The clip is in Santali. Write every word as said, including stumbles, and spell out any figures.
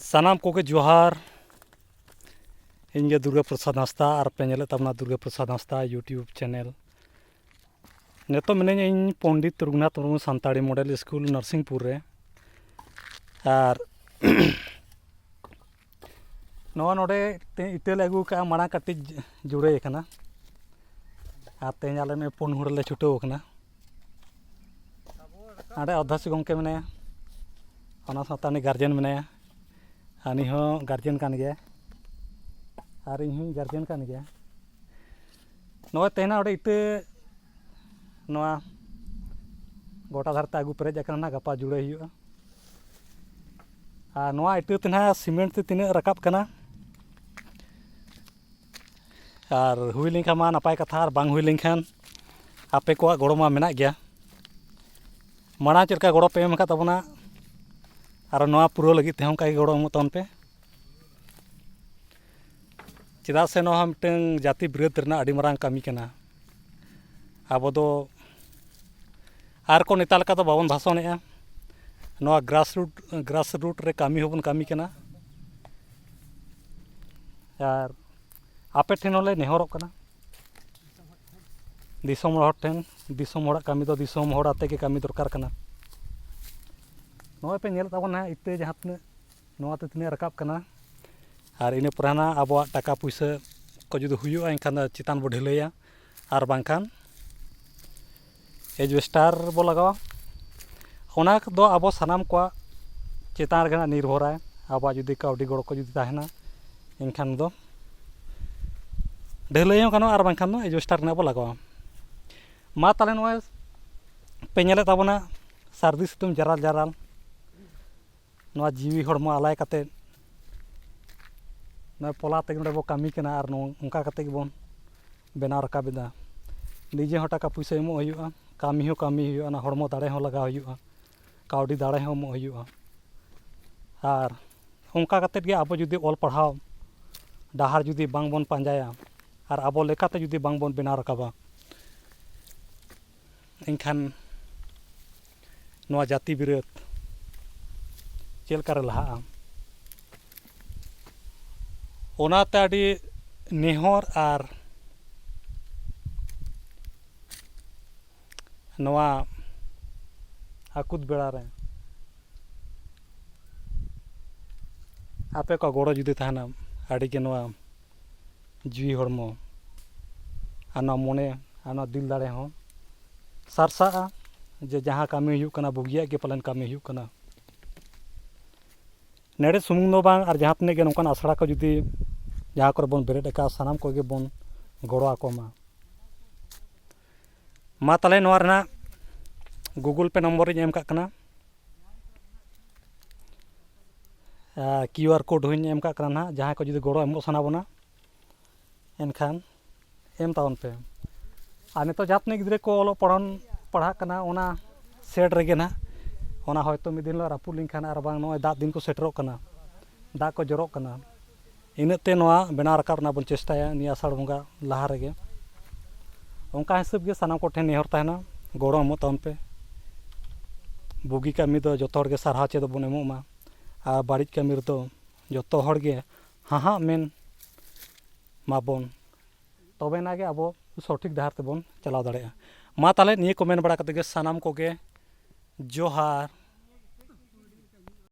ᱥᱟᱱᱟᱢ ᱠᱚᱜᱮ ᱡᱚᱦᱟᱨ᱾ ᱤᱧ ᱜᱮ ᱫᱩᱨᱜᱟ ᱯᱨᱚᱥᱟᱫᱽ ᱦᱟᱸᱥᱫᱟ, ᱟᱨ ᱯᱮ ᱧᱮᱞᱮᱫ ᱛᱟᱵᱚᱱᱟ ᱫᱩᱨᱜᱟ ᱯᱨᱚᱥᱟᱫᱽ ᱦᱟᱸᱥᱫᱟ YouTube channel᱾ ᱱᱤᱛᱚᱜ ᱢᱤᱱᱟᱹᱧᱟ ᱤᱧ ᱯᱚᱱᱰᱤᱛ ᱨᱚᱜᱷᱩᱱᱟᱛᱷ ᱢᱩᱨᱢᱩ ᱥᱟᱱᱛᱟᱲᱤ model school ᱱᱟᱨᱥᱤᱝᱯᱩᱨ ᱨᱮ᱾ ᱟᱨ ᱱᱚᱣᱟ ᱱᱚᱰᱮ ᱛᱮ ᱤᱴᱟᱹ ᱞᱮ ᱟᱹᱜᱩ ᱠᱟᱜᱼᱟ, ᱢᱟᱲᱟᱝ ᱠᱟᱹᱴᱤᱡ ᱡᱩᱲᱟᱹᱭ ᱟᱠᱟᱱᱟ᱾ ᱟᱨ ᱛᱮᱦᱮᱧ ᱟᱞᱮ ᱱᱚᱜᱼᱚᱭ ᱯᱩᱱ ᱦᱚᱲ ᱞᱮ ᱪᱷᱩᱴᱟᱹᱣ ᱟᱠᱟᱱᱟ᱾ ᱚᱸᱰᱮ ᱚᱫᱽᱫᱷᱟᱥᱤ ᱜᱚᱢᱠᱮ ᱢᱮᱱᱟᱭᱟ, ᱚᱱᱟ ᱥᱟᱶᱛᱮ ᱩᱱᱤ guardian ᱢᱮᱱᱟᱭᱟ, ᱦᱟᱹᱱᱤ ᱦᱚᱸ guardian ᱠᱟᱱ ᱜᱮᱭᱟᱭ, ᱟᱨ ᱤᱧ ᱦᱚᱸᱧ guardian ᱠᱟᱱ ᱜᱮᱭᱟ᱾ ᱱᱚᱜᱼᱚᱭ ᱛᱮᱦᱮᱧ ᱚᱸᱰᱮ ᱤᱴᱟᱹ ᱱᱚᱣᱟ ᱜᱚᱴᱟ ᱫᱷᱟᱨᱮ ᱛᱮ ᱟᱹᱜᱩ ᱯᱮᱨᱮᱡ ᱟᱠᱟᱱᱟ, ᱱᱟᱜ ᱜᱟᱯᱟ ᱡᱩᱲᱟᱹᱭ ᱦᱩᱭᱩᱜᱼᱟ᱾ ᱟᱨ ᱱᱚᱣᱟ ᱤᱴᱟᱹ ᱛᱮ ᱱᱟᱜ ᱥᱤᱢᱮᱱᱴ ᱛᱮ ᱛᱤᱱᱟᱹᱜ ᱨᱟᱠᱟᱵ ᱠᱟᱱᱟ ᱟᱨ ᱦᱩᱭ ᱞᱮᱱᱠᱷᱟᱱ ᱢᱟ ᱱᱟᱯᱟᱭ ᱠᱟᱛᱷᱟ, ᱟᱨ ᱵᱟᱝ ᱦᱩᱭ ᱞᱮᱱᱠᱷᱟᱱ ᱟᱯᱮ ᱠᱚᱣᱟᱜ ᱜᱚᱲᱚ ᱢᱟ ᱢᱮᱱᱟᱜ ᱜᱮᱭᱟ᱾ ᱢᱟᱲᱟᱝ ᱪᱮᱫ ᱞᱮᱠᱟ ᱜᱚᱲᱚ ᱯᱮ ᱮᱢ ᱟᱠᱟᱫ ᱛᱟᱵᱚᱱᱟ, ᱟᱨ ᱱᱚᱣᱟ ᱯᱩᱨᱟᱹᱣ ᱞᱟᱹᱜᱤᱫ ᱛᱮᱦᱚᱸ ᱚᱱᱠᱟ ᱜᱮ ᱜᱚᱲᱚ ᱮᱢᱚᱜ ᱛᱟᱵᱚᱱ ᱯᱮ᱾ ᱪᱮᱫᱟᱜ ᱥᱮ ᱱᱚᱣᱟ ᱦᱚᱸ ᱢᱤᱫᱴᱟᱝ ᱡᱟᱹᱛᱤ ᱵᱤᱨᱟᱹᱫ ᱨᱮᱱᱟᱜ ᱟᱹᱰᱤ ᱢᱟᱨᱟᱝ ᱠᱟᱹᱢᱤ ᱠᱟᱱᱟ᱾ ᱟᱵᱚ ᱫᱚ ᱟᱨ ᱠᱚ ᱱᱮᱛᱟ ᱞᱮᱠᱟ ᱫᱚ ᱵᱟᱵᱚᱱ ᱵᱷᱟᱥᱚᱱᱮᱜᱼᱟ᱾ ᱱᱚᱣᱟ grass root, grass root ᱨᱮ ᱠᱟᱹᱢᱤ ᱦᱚᱸᱵᱚᱱ ᱠᱟᱹᱢᱤ ᱠᱟᱱᱟ᱾ ᱟᱨ ᱟᱯᱮ ᱴᱷᱮᱱ ᱦᱚᱸᱞᱮ ᱱᱮᱦᱚᱨᱚᱜ ᱠᱟᱱᱟ, ᱫᱤᱥᱚᱢ ᱦᱚᱲ ᱴᱷᱮᱱ, ᱫᱤᱥᱚᱢ ᱦᱚᱲᱟᱜ ᱠᱟᱹᱢᱤ ᱫᱚ ᱫᱤᱥᱚᱢ ᱦᱚᱲ ᱟᱛᱮ ᱜᱮ ᱠᱟᱹᱢᱤ ᱫᱚᱨᱠᱟᱨ ᱠᱟᱱᱟ᱾ ᱱᱚᱜᱼᱚᱭ ᱯᱮ ᱧᱮᱞᱮᱫ ᱛᱟᱵᱚᱱᱟ ᱤᱛᱟᱹ ᱡᱟᱦᱟᱸ ᱛᱤᱱᱟᱹᱜ, ᱱᱚᱣᱟᱛᱮ ᱛᱤᱱᱟᱹᱜ ᱨᱟᱠᱟᱵ ᱠᱟᱱᱟ, ᱟᱨ ᱤᱱᱟᱹ ᱯᱚᱨᱮ ᱦᱟᱱᱟ ᱟᱵᱚᱣᱟᱜ ᱴᱟᱠᱟ ᱯᱩᱭᱥᱟᱹ ᱠᱚ ᱡᱩᱫᱤ ᱦᱩᱭᱩᱜᱼᱟ, ᱮᱱᱠᱷᱟᱱ ᱫᱚ ᱪᱮᱛᱟᱱ ᱵᱚ ᱰᱷᱟᱹᱞᱟᱹᱭᱟ, ᱟᱨ ᱵᱟᱝᱠᱷᱟᱱ ᱮᱡᱵᱮᱥᱴᱟᱨ ᱵᱚ ᱞᱟᱜᱟᱣᱟ᱾ ᱚᱱᱟ ᱫᱚ ᱟᱵᱚ ᱥᱟᱱᱟᱢ ᱠᱚᱣᱟᱜ ᱪᱮᱛᱟᱱ ᱨᱮᱜᱮ ᱱᱟᱜ ᱱᱤᱨᱵᱷᱚᱨᱟᱭ᱾ ᱟᱵᱚᱣᱟᱜ ᱡᱩᱫᱤ ᱠᱟᱹᱣᱰᱤ ᱜᱚᱲᱚ ᱠᱚ ᱡᱩᱫᱤ ᱛᱟᱦᱮᱱᱟ, ᱮᱱᱠᱷᱟᱱ ᱫᱚ ᱰᱷᱟᱹᱞᱟᱹᱭ ᱦᱚᱸ ᱜᱟᱱᱚᱜᱼᱟ, ᱟᱨ ᱵᱟᱝᱠᱷᱟᱱ ᱫᱚ ᱮᱡᱵᱮᱥᱴᱟᱨ ᱨᱮᱱᱟᱜ ᱵᱚ ᱞᱟᱜᱟᱣᱟ᱾ ᱢᱟ ᱛᱟᱦᱚᱞᱮ ᱱᱚᱜᱼᱚᱭ ᱯᱮ ᱧᱮᱞᱮᱫ ᱛᱟᱵᱚᱱᱟ ᱥᱟᱹᱨᱫᱤ ᱥᱤᱛᱩᱝ ᱡᱟᱨᱟᱞ ᱡᱟᱨᱟᱞ, ᱱᱚᱣᱟ ᱡᱤᱣᱤ ᱦᱚᱲᱢᱚ ᱟᱞᱟᱭ ᱠᱟᱛᱮᱫ ᱱᱚᱣᱟ ᱯᱚᱞᱟ ᱛᱮᱜᱮ ᱱᱚᱰᱮ ᱵᱚ ᱠᱟᱹᱢᱤ ᱠᱟᱱᱟ, ᱟᱨ ᱱᱚᱝ-, ᱚᱱᱠᱟ ᱠᱟᱛᱮᱫ ᱜᱮᱵᱚᱱ ᱵᱮᱱᱟᱣ ᱨᱟᱠᱟᱵ ᱮᱫᱟ᱾ ᱱᱤᱡᱮ ᱦᱚᱸ ᱴᱟᱠᱟ ᱯᱩᱭᱥᱟᱹ ᱮᱢᱚᱜ ᱦᱩᱭᱩᱜᱼᱟ, ᱠᱟᱹᱢᱤ ᱦᱚᱸ ᱠᱟᱹᱢᱤ ᱦᱩᱭᱩᱜᱼᱟ, ᱚᱱᱟ ᱦᱚᱲᱢᱚ ᱫᱟᱲᱮ ᱦᱚᱸ ᱞᱟᱜᱟᱣ ᱦᱩᱭᱩᱜᱼᱟ, ᱠᱟᱹᱣᱰᱤ ᱫᱟᱲᱮ ᱦᱚᱸ ᱮᱢᱚᱜ ᱦᱩᱭᱩᱜᱼᱟ᱾ ᱟᱨ ᱚᱱᱠᱟ ᱠᱟᱛᱮᱫ ᱜᱮ ᱟᱵᱚ ᱡᱩᱫᱤ ᱚᱞ ᱯᱟᱲᱦᱟᱣ ᱰᱟᱦᱟᱨ ᱡᱩᱫᱤ ᱵᱟᱝ ᱵᱚᱱ ᱯᱟᱸᱡᱟᱭᱟ ᱟᱨ ᱟᱵᱚ ᱞᱮᱠᱟᱛᱮ ᱡᱩᱫᱤ ᱵᱟᱝ ᱵᱚᱱ ᱵᱮᱱᱟᱣ ᱨᱟᱠᱟᱵᱟ, ᱮᱱᱠᱷᱟᱱ ᱱᱚᱣᱟ ᱡᱟᱹᱛᱤ ᱵᱤᱨᱟᱹᱫ ᱪᱮᱫ ᱞᱮᱠᱟᱨᱮ ᱞᱟᱦᱟᱜᱼᱟ? ᱚᱱᱟᱛᱮ ᱟᱹᱰᱤ ᱱᱮᱦᱚᱨ ᱟᱨ ᱱᱚᱣᱟ ᱟᱹᱠᱩᱛ ᱵᱮᱲᱟ ᱨᱮ ᱟᱯᱮ ᱠᱚ ᱜᱚᱲᱚ ᱡᱩᱫᱤ ᱛᱟᱦᱮᱱᱟ, ᱟᱹᱰᱤ ᱜᱮ ᱱᱚᱣᱟ ᱡᱤᱣᱤ ᱦᱚᱲᱢᱚ ᱟᱨ ᱱᱚᱣᱟ ᱢᱚᱱᱮ ᱟᱨ ᱱᱚᱣᱟ ᱫᱤᱞ ᱫᱟᱲᱮ ᱦᱚᱸ ᱥᱟᱨᱥᱟᱜᱼᱟ, ᱡᱮ ᱡᱟᱦᱟᱸ ᱠᱟᱹᱢᱤ ᱦᱩᱭᱩᱜ ᱠᱟᱱᱟ, ᱵᱩᱜᱤᱭᱟᱜ ᱜᱮ ᱯᱟᱞᱮᱱ ᱠᱟᱹᱢᱤ ᱦᱩᱭᱩᱜ ᱠᱟᱱᱟ᱾ ᱱᱚᱰᱮ ᱥᱩᱢᱩᱝ ᱫᱚ ᱵᱟᱝ, ᱟᱨ ᱡᱟᱦᱟᱸ ᱛᱤᱱᱟᱹᱜ ᱜᱮ ᱱᱚᱝᱠᱟᱱ ᱟᱥᱲᱟ ᱠᱚ ᱡᱩᱫᱤ ᱡᱟᱦᱟᱸ ᱠᱚᱨᱮ ᱵᱚᱱ ᱵᱮᱨᱮᱫ ᱟᱠᱟᱫᱼᱟ, ᱥᱟᱱᱟᱢ ᱠᱚᱜᱮ ᱵᱚᱱ ᱜᱚᱲᱚ ᱟᱠᱚ ᱢᱟ᱾ ᱢᱟ ᱛᱟᱦᱚᱞᱮ, ᱱᱚᱣᱟ ᱨᱮᱱᱟᱜ Google Pay ᱱᱚᱢᱵᱚᱨ ᱤᱧ ᱮᱢ ᱠᱟᱜ ᱠᱟᱱᱟ, ᱟᱨ QR code ᱦᱚᱸᱧ ᱮᱢ ᱠᱟᱜ ᱠᱟᱱᱟ ᱱᱟᱦᱟᱜ᱾ ᱡᱟᱦᱟᱸᱭ ᱠᱚ ᱡᱩᱫᱤ ᱜᱚᱲᱚ ᱮᱢᱚᱜ ᱥᱟᱱᱟ ᱵᱚᱱᱟ, ᱮᱱᱠᱷᱟᱱ ᱮᱢ ᱛᱟᱵᱚᱱ ᱯᱮ᱾ ᱟᱨ ᱱᱤᱛᱚᱜ ᱡᱟᱦᱟᱸ ᱛᱤᱱᱟᱹᱜ ᱜᱤᱫᱽᱨᱟᱹ ᱠᱚ ᱚᱞᱚᱜ ᱯᱟᱲᱦᱟᱣ ᱯᱟᱲᱦᱟᱜ ᱠᱟᱱᱟ, ᱚᱱᱟ ᱥᱮᱰ ᱨᱮᱜᱮ ᱱᱟᱦᱟᱜ, ᱚᱱᱟ ᱦᱚᱭᱛᱳ ᱢᱤᱫ ᱫᱤᱱ ᱦᱤᱞᱳᱜ ᱨᱟᱹᱯᱩᱫ ᱞᱮᱱᱠᱷᱟᱱ, ᱟᱨ ᱵᱟᱝ ᱱᱚᱜᱼᱚᱭ ᱫᱟᱜ ᱫᱤᱱ ᱠᱚ ᱥᱮᱴᱮᱨᱚᱜ ᱠᱟᱱᱟ, ᱫᱟᱜ ᱠᱚ ᱡᱚᱨᱚᱜ ᱠᱟᱱᱟ, ᱤᱱᱟᱹᱜ ᱛᱮ ᱱᱚᱣᱟ ᱵᱮᱱᱟᱣ ᱨᱟᱠᱟᱵ ᱨᱮᱱᱟᱜ ᱵᱚᱱ ᱪᱮᱥᱴᱟᱭᱟ ᱱᱤᱭᱟᱹ ᱟᱥᱟᱲ ᱵᱚᱸᱜᱟ ᱞᱟᱦᱟ ᱨᱮᱜᱮ᱾ ᱚᱱᱠᱟ ᱦᱤᱥᱟᱹᱵ ᱜᱮ ᱥᱟᱱᱟᱢ ᱠᱚᱴᱷᱮᱱ ᱱᱮᱦᱚᱨ ᱛᱟᱦᱮᱱᱟ, ᱜᱚᱲᱚ ᱮᱢᱚᱜ ᱛᱟᱵᱚᱱ ᱯᱮ᱾ ᱵᱩᱜᱤ ᱠᱟᱹᱢᱤ ᱫᱚ ᱡᱚᱛᱚ ᱦᱚᱲ ᱜᱮ ᱥᱟᱨᱦᱟᱣ ᱪᱮᱫ ᱵᱚᱱ ᱮᱢᱚᱜ ᱢᱟ, ᱟᱨ ᱵᱟᱹᱲᱤᱡ ᱠᱟᱹᱢᱤ ᱨᱮᱫᱚ ᱡᱚᱛᱚ ᱦᱚᱲ ᱜᱮ ᱦᱟᱦᱟᱜ ᱢᱮᱱ ᱢᱟᱵᱚᱱ, ᱛᱚᱵᱮᱱᱟ ᱜᱮ ᱟᱵᱚ ᱥᱚᱴᱷᱤᱠ ᱰᱟᱦᱟᱨ ᱛᱮᱵᱚᱱ ᱪᱟᱞᱟᱣ ᱫᱟᱲᱮᱭᱟᱜᱼᱟ᱾ ᱢᱟ ᱛᱟᱦᱚᱞᱮ, ᱱᱤᱭᱟᱹ ᱠᱚ ᱢᱮᱱ ᱵᱟᱲᱟ ᱠᱟᱛᱮ ᱜᱮ ᱥᱟᱱᱟᱢ ᱠᱚᱜᱮ ᱡᱚᱦᱟᱨ᱾